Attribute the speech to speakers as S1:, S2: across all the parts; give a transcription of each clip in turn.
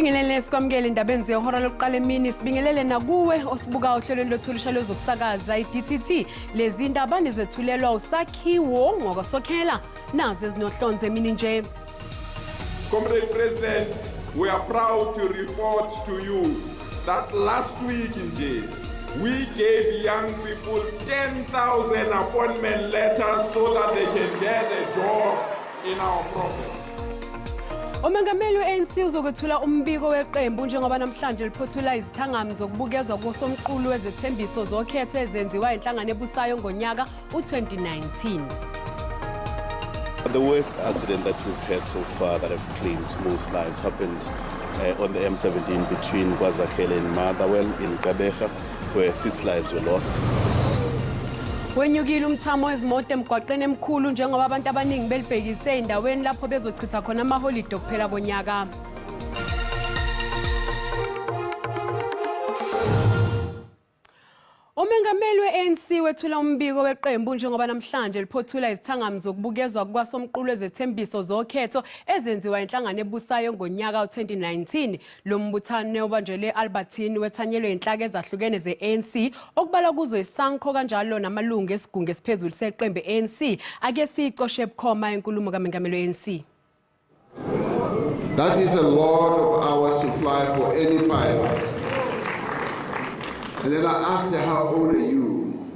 S1: Sibingelele, sikwamukele endabeni zehora lokuqala emini. Sibingelele nakuwe osibuka ohlelweni lwethu olusha lwezokusakaza i-DTT. Lezi ndaba nizethulelwa uSakhiwo ngokwasokhela. Nazi ezinohlonze emini nje.
S2: Comrade President, we are proud to report to you that last week nje we gave young people 10,000 appointment letters so that they can get a job in our province.
S1: Umengameli we-ANC uzokwethula umbiko weqembu njengoba namhlanje liphothula izithangami zokubukezwa kosomqulu wezethembiso zokhetho ezenziwa inhlangano ebusayo ngonyaka u-2019.
S3: The worst accident that we've had so far that have claimed most lives happened on the M17 between KwaZakhele and Motherwell in Gqeberha, where 6 lives were lost.
S1: Wenyukile umthamo wezimoto emgwaqeni emikhulu njengoba abantu abaningi belibhekise endaweni lapho bezochitha khona amaholide okuphela konyaka. Umengameli we-ANC wethula umbiko weqembu njengoba namhlanje liphothula izithangami zokubukezwa kukasomqulu wezethembiso zokhetho ezenziwa inhlangano ebusayo ngonyaka u-2019. Lo mbuthano obanjelwe e-Albertine wethanyelwe inhlaka ezahlukene ze-ANC okubalwa kuzo iSANCO kanjalo namalungu esigungu esiphezulu seqembu e-ANC. Ake siyicoshe bukhoma inkulumo kamengameli we-ANC.
S4: That is a lot of hours to fly for any pilot. And then I asked her, how old are you?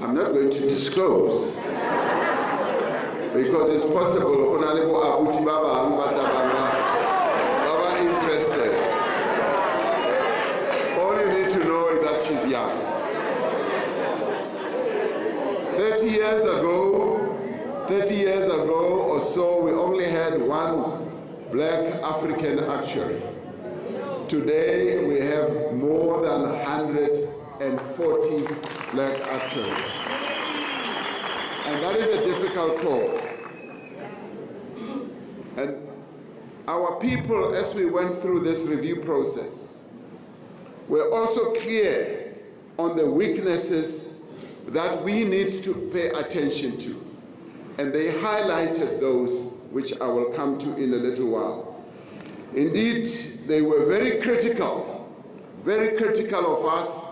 S4: I'm not going to disclose. Because it's possible, o na le bo abuti ba bang ba tla bang ba ba interested. All you need to know is that she's young. 30 years ago, 30 years ago or so, we only had one black African actuary. Today, we have more than 140 black actuaries. And that is a difficult cause. And our people, as we went through this review process, were also clear on the weaknesses that we need to pay attention to. And they highlighted those, which I will come to in a little while. Indeed, they were very critical of us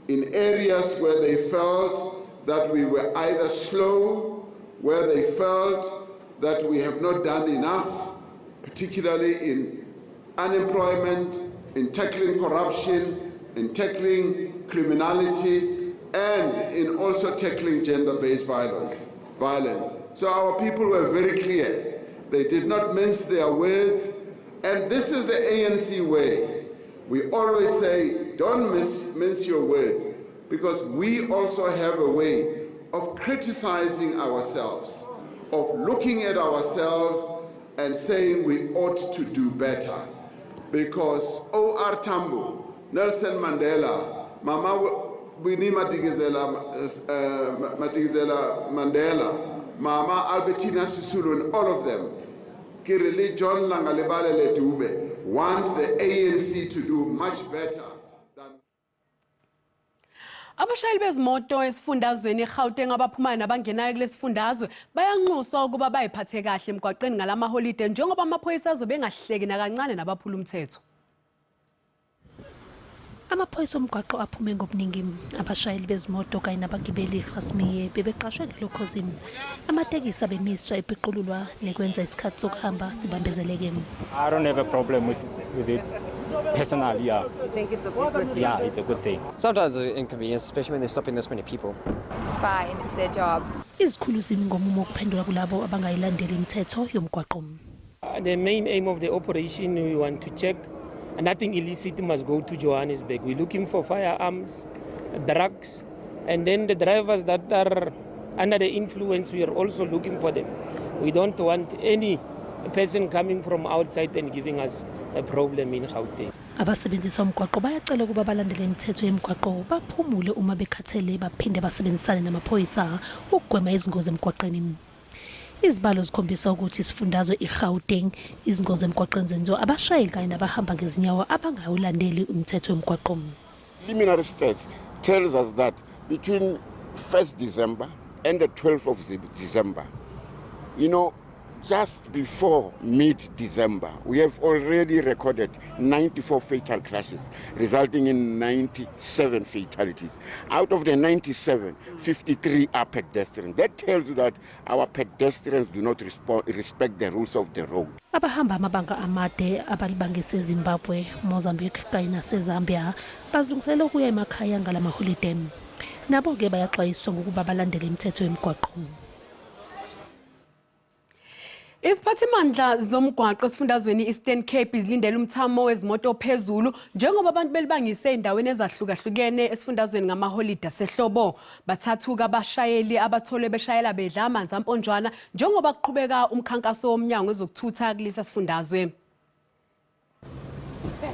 S4: in areas where they felt that we were either slow, where they felt that we have not done enough, particularly in unemployment, in tackling corruption, in tackling criminality, and in also tackling gender-based violence. So our people were very clear. They did not mince their words, and this is the ANC way. We always say, don't mince your words, because we also have a way of criticizing ourselves, of looking at ourselves and saying we ought to do better. Because O.R. Tambo, Nelson Mandela, Mama Winnie Madikizela Mandela, Mama Albertina Sisulu, and all of them, Kirili John Langalibalele Dube, want the ANC to do much better than.
S1: Abashayeli bezimoto esifundazweni eGauteng abaphumayo nabangenayo kulesifundazwe bayanxuswa ukuba bayiphathe kahle emgwaqeni ngalamaholide njengoba amaphoyisa azobe engahleki nakancane nabaphula umthetho.
S5: Amaphoyisa omgwaqo aphume ngobuningi. Abashayeli bezimoto kanye nabagibeli Rasmiye bebeqashwe ngelokhozi. Amatekisi abemiswa epiqululwa nekwenza isikhathi sokuhamba sibambezeleke.
S6: I don't have a problem with it personally, yeah.
S7: You think it's a good thing?
S6: Yeah, it's a good thing.
S8: Sometimes it's an inconvenience, especially when they're stopping this many people.
S9: It's fine, it's their job.
S5: Izikhulu zimi ngomumo wokuphendula kulabo abangayilandeli imithetho yomgwaqo.
S10: The main aim of the operation, we want to check nothing illicit must go to Johannesburg. We're looking for firearms, drugs, and then the drivers that are under the influence, we are also looking for them. We don't want any person coming from outside and giving us a problem in Gauteng.
S5: Abasebenzisa umgwaqo bayacela ukuba balandele imithetho yemigwaqo, baphumule uma bekhathele, baphinde basebenzisane namaphoyisa ukugwema izingozi emgwaqeni. Izibalo zikhombisa ukuthi isifundazwe iGauteng izingozi emgwaqeni zenziwa abashayeli kanye nabahamba ngezinyawo abangawulandeli umthetho wemgwaqo.
S11: Preliminary stats tells us that between 1st December and the 12th of December, Just before mid-December, we have already recorded 94 fatal crashes, resulting in 97 fatalities. Out of the 97, 53 are pedestrians. That tells you that our pedestrians do not respect the rules of the road.
S5: Abahamba amabanga amade abalibangise eZimbabwe, Mozambique kanye naseZambia bazilungiselela ukuya emakhaya ngalamaholide. Nabo-ke bayaxwayiswa ngokuba balandele imithetho yemigwaqo.
S1: Iziphathimandla zomgwaqo esifundazweni i-Eastern Cape zilindele umthamo wezimoto ophezulu njengoba abantu belibangise ezindaweni ezahlukahlukene esifundazweni ngamaholide asehlobo. Bathathu-ke abashayeli abatholwe beshayela bedla amanzi amponjwana njengoba kuqhubeka umkhankaso womnyango wezokuthutha kulesa sifundazwe.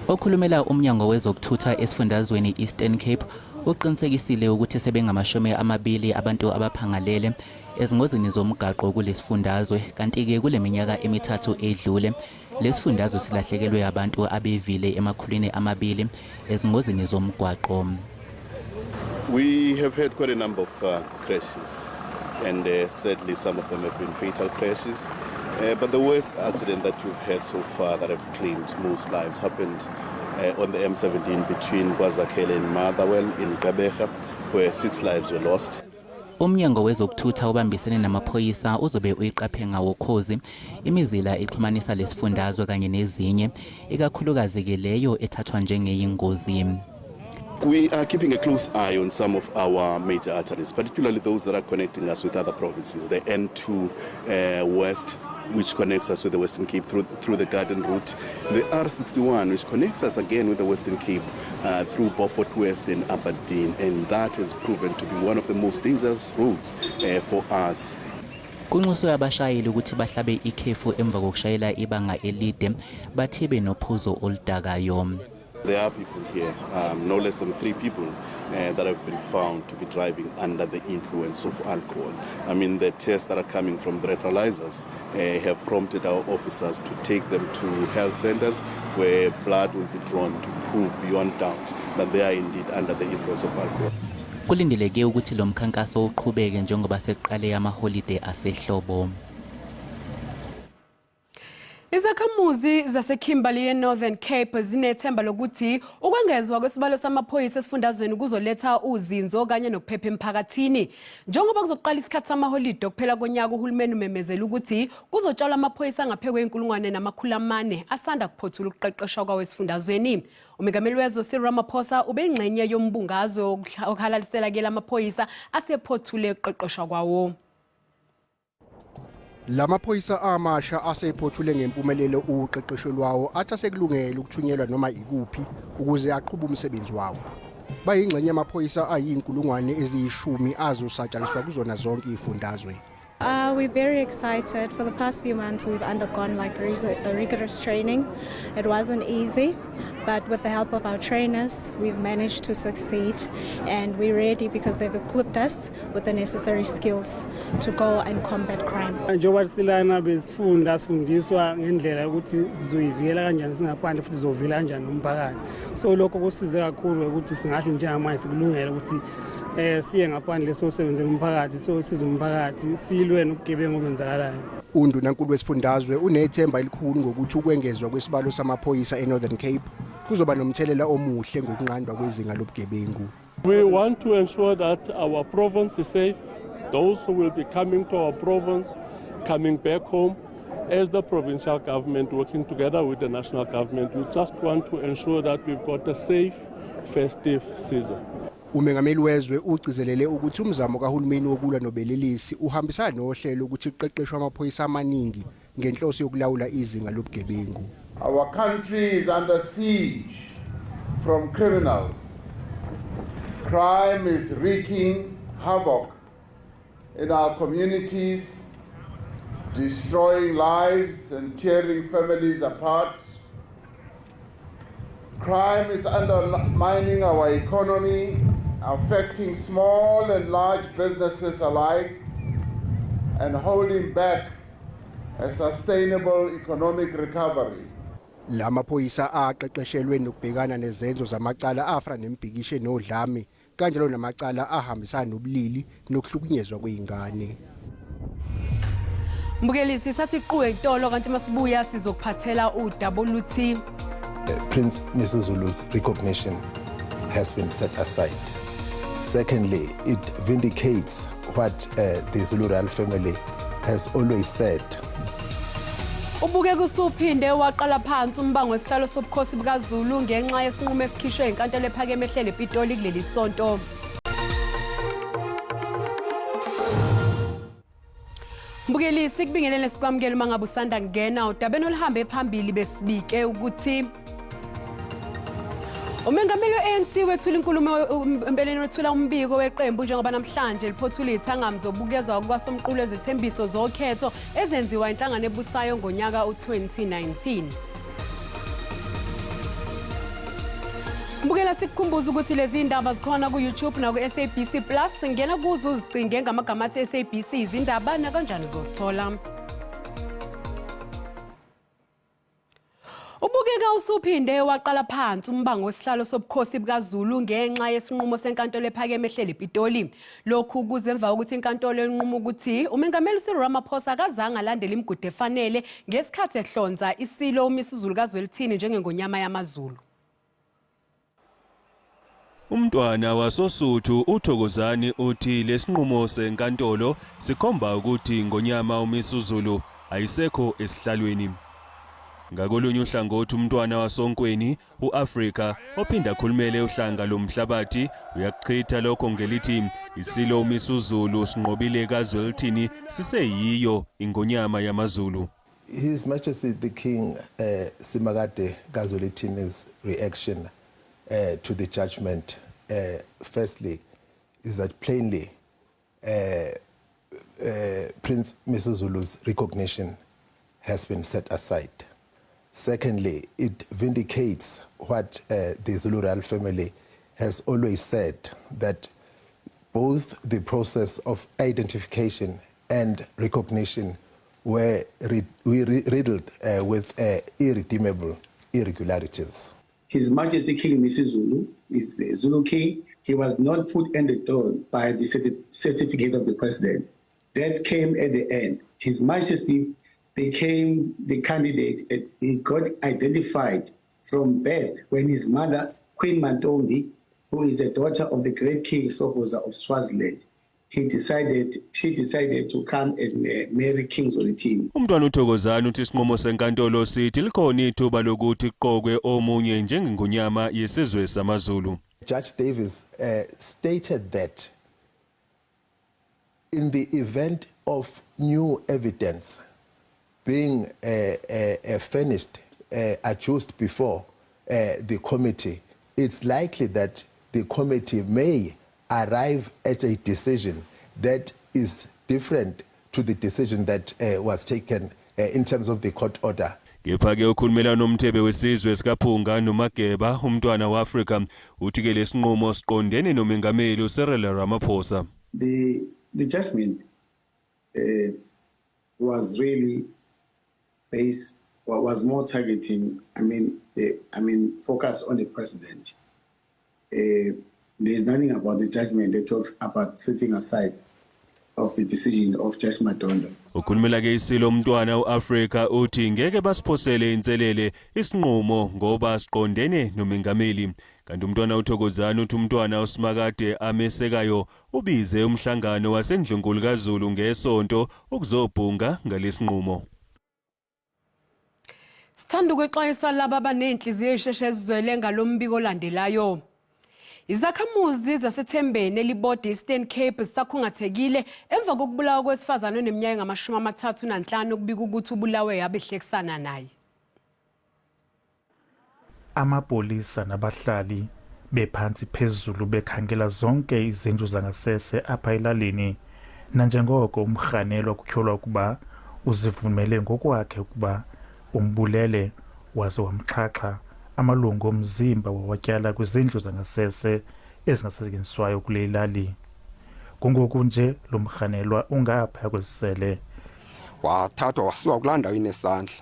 S7: Okhulumela uMnyango wezokuThutha esifundazweni i-Eastern Cape uqinisekisile ukuthi sebengamashumi 20 abantu abaphangalele ezingozini zomgaqo kulesifundazwe, kanti-ke kule minyaka emithathu edlule lesifundazwe silahlekelwe abantu abevile emakhulwini 2 ezingozini zomgwaqo.
S3: We have had quite a number of crashes, and sadly, some of them have been fatal crashes. But the worst accident that we've had so far that have claimed most lives happened on the M17 between KwaZakhele and Motherwell in Gqeberha, where six lives were lost.
S7: Umnyango wezokuthutha ubambisene namaphoyisa uzobe uyiqaphe ngawokhozi imizila exhumanisa lesifundazwe kanye nezinye, ikakhulukazi-ke leyo ethathwa njengeyingozi.
S3: We are keeping a close eye on some of our major arteries, particularly those that are connecting us with other provinces. The N2 West, which connects us with the Western Cape through the Garden Route, the R61, which connects us again with the Western Cape through Beaufort West and Aberdeen, and that has proven to be one of the most dangerous routes for us.
S7: Kunxuswe abashayeli ukuthi bahlabe ikhefu emva kokushayela ibanga elide, bathibe nophuzo oludakayo.
S3: There are people here, no less than three people, that have been found to be driving under the influence of alcohol. I mean, the tests that are coming from breathalyzers have prompted our officers to take them to health centers where blood will be drawn to prove beyond doubt that they are indeed under the influence of alcohol.
S7: Kulindeleke ukuthi lo mkhankaso uqhubeke njengoba sekuqale amaholide asehlobo.
S1: Izakhamuzi zaseKimberley eNorthern Cape zinethemba lokuthi ukwengezwa kwesibalo samaphoyisa esifundazweni kuzoletha uzinzo kanye nokuphepha emphakathini. Njengoba kuzoqala isikhathi samaholide okuphela konyaka, uhulumeni umemezela ukuthi kuzotshalwa amaphoyisa angaphezu kwe-1400 asanda kuphothula ukuqeqeshwa kwawo esifundazweni. Umengameli wezwe Cyril Ramaphosa ubeyingxenye yombungazo wokuhalalisela ke lamaphoyisa asephothule ukuqeqeshwa kwawo.
S12: Lamaphoyisa amasha asephothule ngempumelelo uqeqesho lwawo athi asekulungele ukuthunyelwa noma ikuphi ukuze aqhube umsebenzi wawo. Bayingxenye yamaphoyisa ayizinkulungwane 10 azosatshaliswa kuzona zonke izifundazwe.
S13: We're very excited. For the past few months, we've undergone like rigorous training. It wasn't easy, but with the help of our trainers, we've managed to succeed, and we're ready because they've equipped us with the necessary skills to go and combat crime.
S14: Njengoba silana besifunda, sifundiswa ngendlela yokuthi sizoyivikela kanjani singaphandle futhi sizovikela kanjani nomphakathi, so lokho kusize kakhulu ukuthi singasho njengamanje sikulungele ukuthi siye ngaphandle sosebenzela umphakathi, sosiza umphakathi, silwe nobugebengu obenzakalayo.
S12: Undunankulu wesifundazwe unethemba elikhulu ngokuthi ukwengezwa kwesibalo samaphoyisa eNorthern Cape kuzoba nomthelela omuhle ngokunqandwa kwezinga lobugebengu.
S15: We want to ensure that our province is safe. Those who will be coming to our province, coming back home, as the provincial government working together with the national government, we just want to ensure that we've got a safe festive season.
S12: Umengameli wezwe ugcizelele ukuthi umzamo kahulumeni wokulwa nobelelesi uhambisana nohlelo ukuthi kuqeqeshwe amaphoyisa amaningi ngenhloso yokulawula izinga lobugebengu.
S4: Our country is under siege from criminals. Crime is wreaking havoc in our communities, destroying lives and tearing families apart. Crime is undermining our economy, affecting small and large businesses alike, and holding back a sustainable economic recovery.
S12: Lamaphoyisa aqeqeshelwe nokubhekana nezenzo zamacala afana nemibhikisho nodlame, kanjalo namacala ahambisana nobulili nokuhlukunyezwa kwezingane.
S1: Mbukeli sisathi quwe itolo kanti masibuya sizokuphathela udaba oluthi
S16: Prince Misuzulu's recognition has been set aside. Secondly, it vindicates what the Zulu royal family has always said.
S1: Ubukeka usuphinde waqala phansi umbango wesihlalo sobukhosi bukaZulu ngenxa yesinqumo esikhishwe inkantolo ephakeme ehlele ePitoli kuleli sonto. Mbukeli sikubingelele sikwamukele uma ngabe usanda kungena udabeni oluhambe phambili besibike ukuthi Umengameli we-ANC wethula inkulumo empeleni wethula umbiko weqembu njengoba namhlanje liphothula izithangami zokubukezwa kwasomqulu ezethembiso zokhetho ezenziwa inhlangano ebusayo ngonyaka u-2019. Mbukela sikukhumbuza ukuthi lezi ndaba zikhona ku-YouTube naku-SABC Plus. Ngena kuzo uzicinge ngamagama athi SABC izindaba nakanjani uzozithola. Ubukeka usuphinde waqala phansi umbango wesihlalo sobukhosi bukaZulu ngenxa yesinqumo senkantolo ephakeme ehleli ePitoli. Lokhu kuze emva kokuthi inkantolo inqume ukuthi uMengameli Cyril Ramaphosa akazange alandele imigudu efanele ngesikhathi ehlonza iSilo uMisuzulu kaZwelithini njengengonyama yamaZulu.
S17: Umntwana wasoSuthu uThokozani uthi lesinqumo senkantolo sikhomba ukuthi iNgonyama uMisuzulu ayisekho esihlalweni. Ngakolunye uhlangothi umntwana wasoNkweni u-Afrika ophinde akhulumele uhlanga lomhlabathi uyakuchitha lokho ngelithi iSilo uMisuzulu sinqobile kaZwelithini siseyiyo iNgonyama yamaZulu.
S16: His Majesty the King Simakade kaZwelithini's reaction to the judgment, firstly, is that plainly Prince Misuzulu's recognition has been set aside. Secondly, it vindicates what the Zulu royal family has always said, that both the process of identification and recognition were riddled with irredeemable irregularities.
S18: His Majesty King Misuzulu is the Zulu king. He was not put on the throne by the certificate of the president. That came at the end. His Majesty became the candidate. He got identified from birth when his mother, Queen Mantombi, who is the daughter of the great King Sobhuza of Swaziland, she decided to come and marry King Zwelithini.
S17: Umntwana uThokozani uthi isinqumo senkantolo sithi likhona ithuba lokuthi kuqokwe omunye njengengonyama yesizwe samaZulu.
S16: Judge Davis stated that in the event of new evidence being furnished, adduced before the committee, it's likely that the committee may arrive at a decision that is different to the decision that was taken in terms of the court order.
S17: Kepha-ke okhulumela nomthebe wesizwe sikaPhunga noMageba umntwana wa-Afrika uthi-ke lesinqumo siqondene nomengameli uCyril Ramaphosa.
S18: The judgment was really based, was more targeting, I mean, the, I mean, focus on the president. There's nothing about the judgment that talks about setting aside of the decision of Judge Madondo.
S17: Ukhulumela ke isilo umntwana uAfrika uthi ngeke basiphosele inselele isinqumo ngoba siqondene nomengameli. Kanti umntwana uThokozani uthi umntwana uSimakade amesekayo ubize umhlangano wasendlunkulu kaZulu ngesonto ukuzobhunga ngalesinqumo.
S1: Sithanda ukwexwayisa laba abanenhliziyo esheshe ezizwele ngalombiko olandelayo. Izakhamuzi zaseThembeni eLibode Eastern Cape zisakhungathekile emva kokubulawa kwesifazane oneminyaka engamashumi 35 okubika ukuthi ubulawe yabehlekisana naye.
S19: Amapolisa nabahlali bephansi phezulu bekhangela zonke izindlu zangasese apha elalini nanjengoko umrhanelwa kutyholwa ukuba uzivumele ngokwakhe ukuba umbulele waze wamxhaxha amalungu omzimba wawatyala kwizindlu zangasese ezingasetyenziswayo kule lali. Kungoku nje lo mrhanelwa ungaphaya kwesisele.
S20: Wathathwa wasiwa kulaa ndawo inesandla,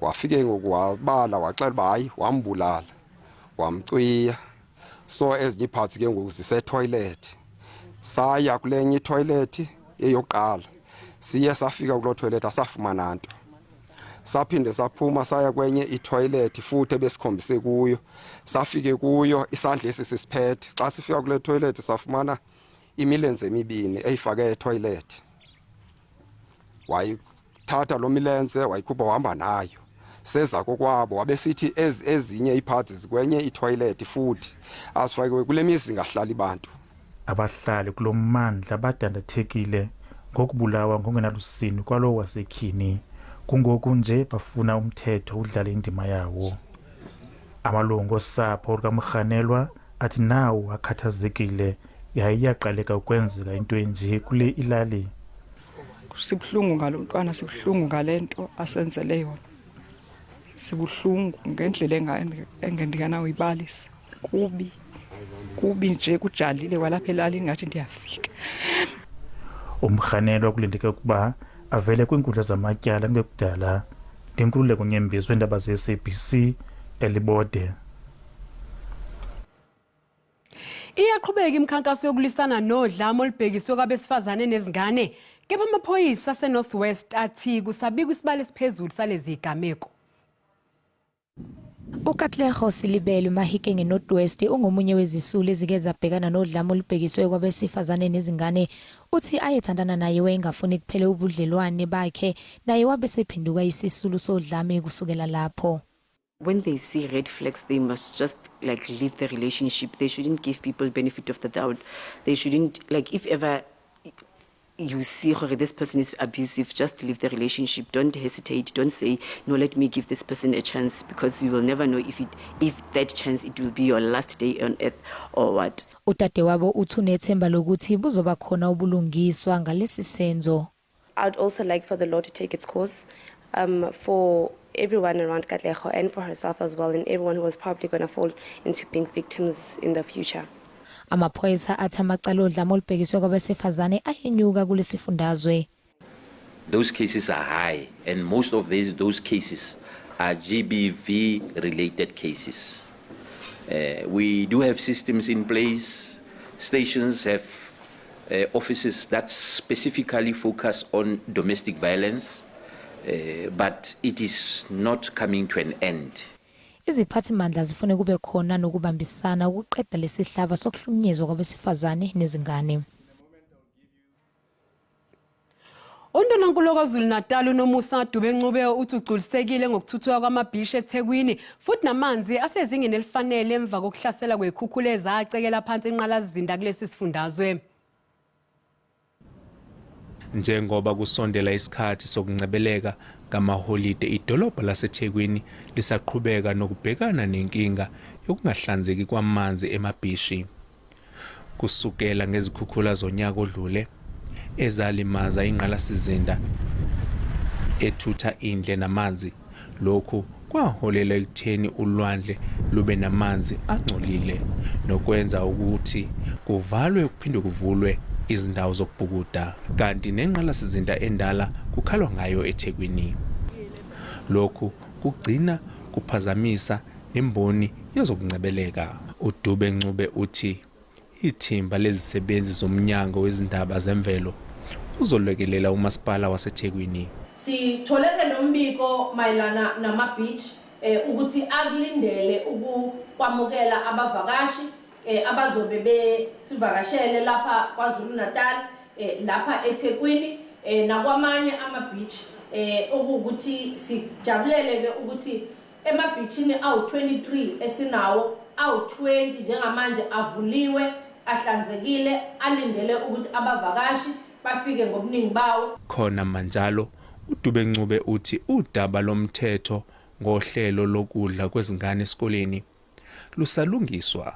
S20: wafike ngoku wabala, waxela uba hayi, wambulala, wamcwiya. So ezinye ii-parts ke ngoku zisetoilet. Saya kulenye itoilet eyokuqala, Siye safika kuloo toilet asafumana nto. Saphinde saphuma saya kwenye itoilet futhi ebesikhombise kuyo. Safike kuyo isandla esi sisiphethe. Xa sifika kule toilet safumana imilenze emibini eyifake etoilet. Wayithatha lo milenze wayikhupha wahamba nayo. Seza kokwabo wabesithi ezinye iiparts zikwenye itoilet futhi azifakiwe kule mizi ingahlali bantu.
S19: Abahlali kulo mmandla badandathekile ngokubulawa ngokungenalusini kwalowo wasetyhini. Kungoku nje bafuna umthetho udlale indima yawo. Amalungu osapho lukamrhanelwa athi nawo akhathazekile yaye iyaqaleka ukwenzeka into enje kule ilali.
S21: Sibuhlungu ngalo mntwana, sibuhlungu ngale nto asenzele yona. Sibuhlungu ngendlela engendinganawuyibalisa. Kubi, kubi nje kujalile kwalapha elalini ngathi ndiyafika.
S19: Umrhanelwa kulindeke ukuba avele kwiinkundla zamatyala kungekudala. Ndinkululeko Nyembezi weendaba ze-SABC eLibode.
S1: Iyaqhubeka imikhankaso yokulwisana nodlame olubhekiswe kwabesifazane nezingane. Kepha amaphoyisa aseNorth West athi kusabikwa isibalo esiphezulu salezi zigameko.
S22: UKatlego Silibelo Mahikeng eNorth West ungomunye wezisulu ezike zabhekana nodlame olubhekiswe kwabesifazane nezingane. Uthi ayethandana naye wayengafuni kuphele ubudlelwane bakhe naye wabe sephenduka isisulu sodlame kusukela lapho.
S23: When they see red flags, they must just like leave the relationship. They shouldn't give people benefit of the doubt. They shouldn't, like, if ever you see gore this person is abusive, just leave the relationship. Don't hesitate. Don't say, no, let me give this person a chance, because you will never know if that chance, it will be your last day on earth or what.
S22: Udadewabo uthi unethemba lokuthi buzoba khona ubulungiswa ngalesi senzo.
S24: I'd also like for the law to take its course for everyone around Katlego and for herself as well, and everyone who was probably going to fall into being victims in the future.
S22: Amaphoyisa athi amacala odlame olubhekiswe kwabesifazane ayenyuka kulesifundazwe.
S25: Those cases are high, and most of those cases are GBV related cases. We do have systems in place. Stations have offices that specifically focus on domestic violence, but it is not coming to an end.
S22: Iziphathimandla zifune kube khona nokubambisana ukuqeda lesihlava sokuhlukunyezwa kwabesifazane nezingane.
S1: Undunankulu KwaZulu-Natal uNomusa Dube-Ncube uthi ugculisekile ngokuthuthuka kwamabhishi eThekwini futhi namanzi asezingeni elifanele emva kokuhlasela kwezikhukhula ezacekela phansi inqalasizinda kulesi sifundazwe.
S26: Njengoba kusondela isikhathi sokungcebeleka ngamaholide, idolobha laseThekwini lisaqhubeka nokubhekana nenkinga yokungahlanzeki kwamanzi emabhishi. Kusukela ngezikhukhula zonyaka odlule ezalimaza ingqalasizinda ethutha indle namanzi, lokhu kwaholela ekutheni ulwandle lube namanzi angcolile nokwenza ukuthi kuvalwe kuphinde kuvulwe izindawo zokubhukuda, kanti nengqalasizinda endala kukhalwa ngayo eThekwini. Lokhu kugcina kuphazamisa nemboni yezokungcebeleka. uDube Ncube uthi ithimba lezisebenzi zomnyango wezindaba zemvelo uzolekelela umasipala waseThekwini.
S27: Sitholeke nombiko mayelana nama-beach ukuthi akulindele ukwamukela abavakashi abazobe besivakashele lapha KwaZulu Natal, lapha eThekwini, nakwamanye ama-beach, okuwukuthi sijabulele ke ukuthi emabhichini awu-23 esinawo, awu-20 njengamanje avuliwe, ahlanzekile, alindele ukuthi abavakashi bafike ngobuningi bawo.
S26: Khona manjalo, uDube Ncube uthi udaba lomthetho ngohlelo lokudla kwezingane esikoleni lusalungiswa.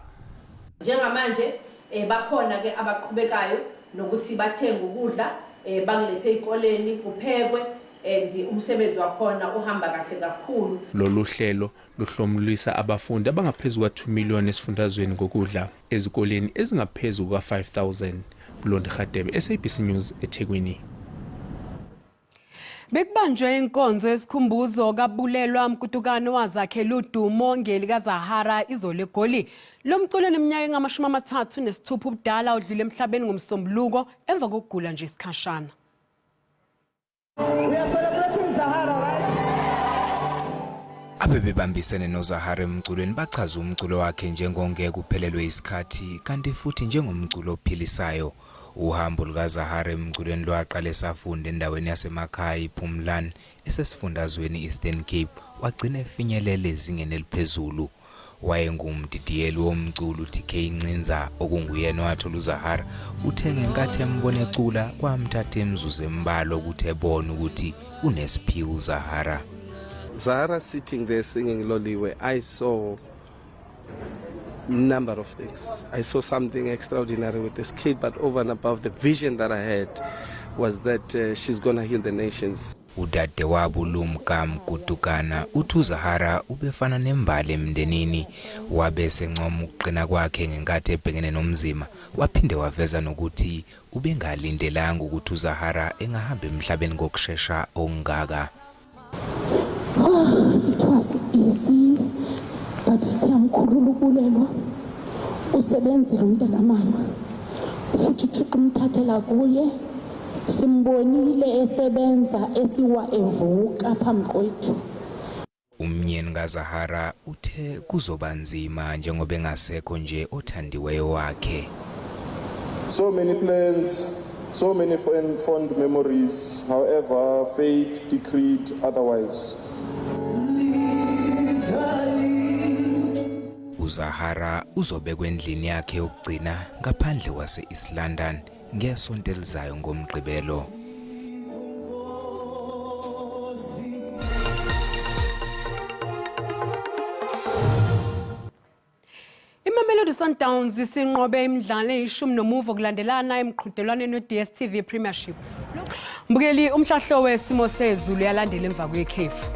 S27: Njengamanje bakhona ke abaqhubekayo nokuthi bathenge ukudla, bakulethe ezikoleni kuphekwe, and umsebenzi wakhona uhamba kahle kakhulu.
S26: Lolu hlelo luhlomulisa abafundi abangaphezu kwa-2 million esifundazweni ngokudla ezikoleni ezingaphezu kuka-5000. Mlondi Hadebe, SABC News, eThekwini.
S1: Bekubanjwe inkonzo yesikhumbuzo kaBulelwa Mkutukane wazakhela udumo ngelikaZahara izolo eGoli. Lo mculo oneminyaka engama-36 ubudala udlule emhlabeni ngoMsombuluko emva kokugula nje isikhashana.
S2: We are celebrating Zahara, right?
S5: Abebebambisene noZahara emculweni bachaza umculo wakhe njengongeke uphelelwe isikhathi kanti futhi njengomculo ophilisayo. Uhambo lukaZahara emculweni lwaqala esafunda endaweni yasemakhaya iPhumlani esesifundazweni i-Eastern Cape wagcina efinyelela ezingeni eliphezulu. Wayengumdidiyeli womculo uTK Ncinza okunguyena owathola uZahara uthe ngenkathi embona ecula kwamthatha imizuzu embalwa ukuthi ebone ukuthi unesiphiwo uZahara.
S6: Zahara sitting there singing Loliwe, I saw number of things. I saw something extraordinary with this kid, but over and above the vision that I had was that she's gonna heal the nations.
S5: Udadewabo uLumka Mkutukana uthi uZahara ubefana nembali emndenini wabe esencoma ukuqina kwakhe ngenkathi ebhekene nomzima waphinde waveza nokuthi ubengalindelanga ukuthi uZahara engahamba emhlabeni ngokushesha okungaka.
S8: Oh, it was easy but siyamkhulula uBulelwa usebenzile umntana mama futhi uThixo umthathela kuye simbonile esebenza esiwa evuka phambi kwethu.
S5: Umnyeni kaZahara uthe kuzoba nzima njengoba engasekho nje othandiweyo wakhe.
S9: So many plans, so many fond memories. However, fate decreed otherwise.
S5: UZahara uzobekwa endlini yakhe yokugcina ngaphandle kwase-East London ngesonto elizayo ngoMgqibelo.
S1: IMamelodi Sundowns isinqobe imidlalo eyishumi nomuvo kulandelana emqhudelwaneni we-DStv Premiership. Mbukeli umhlahlo wesimo sezulu uyalandela emva kwekhefu.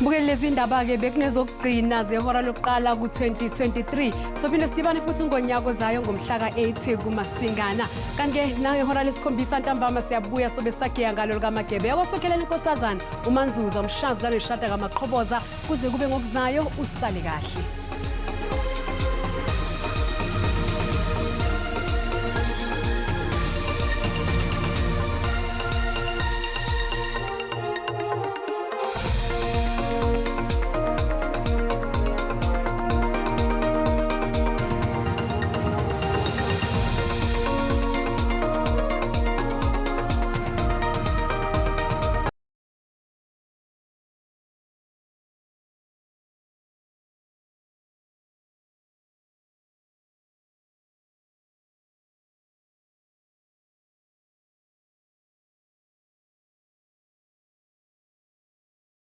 S1: Mbukeli lezi ndaba-ke bekunezokugcina zehora lokuqala ku-2023. Sophinde sidibane futhi ngonyaka ozayo ngomhla ka-8 kuMasingana. Kanti-ke nangehora lesikhombisa ntambama siyabuya sobe sagiya ngalo lukaMagebe. Yakwasokhelela inkosazana uManzuza umshazi kaNeshada kaMaqhoboza kuze kube ngokuzayo usale kahle.